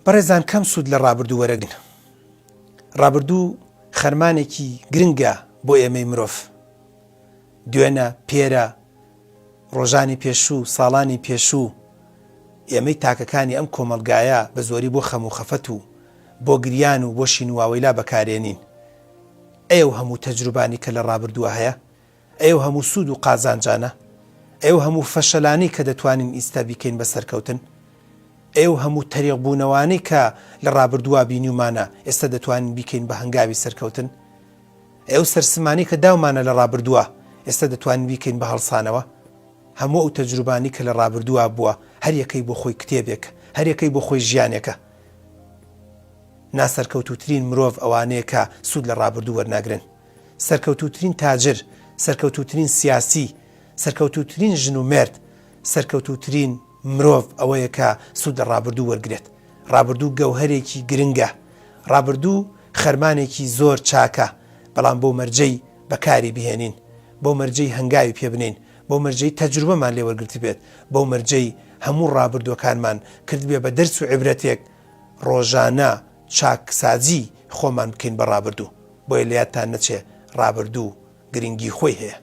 بەڕێزان کەم سوود لە ڕابردوو وەرەگرن. ڕابردوو خەرمانێکی گرنگە بۆ ئێمەی مرۆڤ. دوێنە، پێرە، ڕۆژانی پێشوو، ساڵانی پێشوو، ئێمەی تاکەکانی ئەم کۆمەڵگایە بە زۆری بۆ خەم و خەفەت و بۆ گریان و بۆ شین و واوەیلا بەکارێنین. ئەی ئەو هەموو تەجروبانەی کە لە ڕابردووە هەیە؟ ئەی ئەو هەموو سوود و قازانجانە؟ ئەی ئەو هەموو فەشەلانەی کە دەتوانین ئیستا بیکەین بە سەرکەوتن؟ ئەی ئەو هەموو تەریق بوونەوانەی کە لە ڕابردووە بینیومانە ئێستا دەتوانین بیکەین بە هەنگاوی سەرکەوتن؟ ئەی ئەو سەرسمانەی کە داومانە لە ڕابردووە ئێستا دەتوانین بیکەین بە هەڵسانەوە؟ هەموو ئەو تەجروبانەی کە لە ڕابردووە بووە هەر یەکەی بۆ خۆی کتێبێکە، هەر یەکەی بۆ خۆی ژیانێکە. ناسەرکەوتووترین مرۆڤ ئەوانەیە کە سوود لە ڕابردوو وەرناگرن. سەرکەوتووترین تاجر، سەرکەوتووترین سیاسی، سەرکەوتووترین ژن و مێرد، سەرکەوتووترین مرۆڤ ئەوەیە کە سوود لە ڕابردوو وەرگرێت. ڕابردوو گەوهەرێکی گرنگە. ڕابردوو خەرمانێکی زۆر چاکە، بەڵام بەو مەرجەی بەکاری بهێنین، بەو مەرجەی هەنگاوی پێ بنێین، بەو مەرجەی تەجروبەمان لێ وەرگرتبێت، بەو مەرجەی هەموو ڕابردووەکانمان کردبێ بە دەرس و عیبرەتێک، ڕۆژانە چاکسازی خۆمان بکەین بە ڕابردوو. بۆیە لە یادتان نەچێ ڕابردوو گرنگی خۆی هەیە.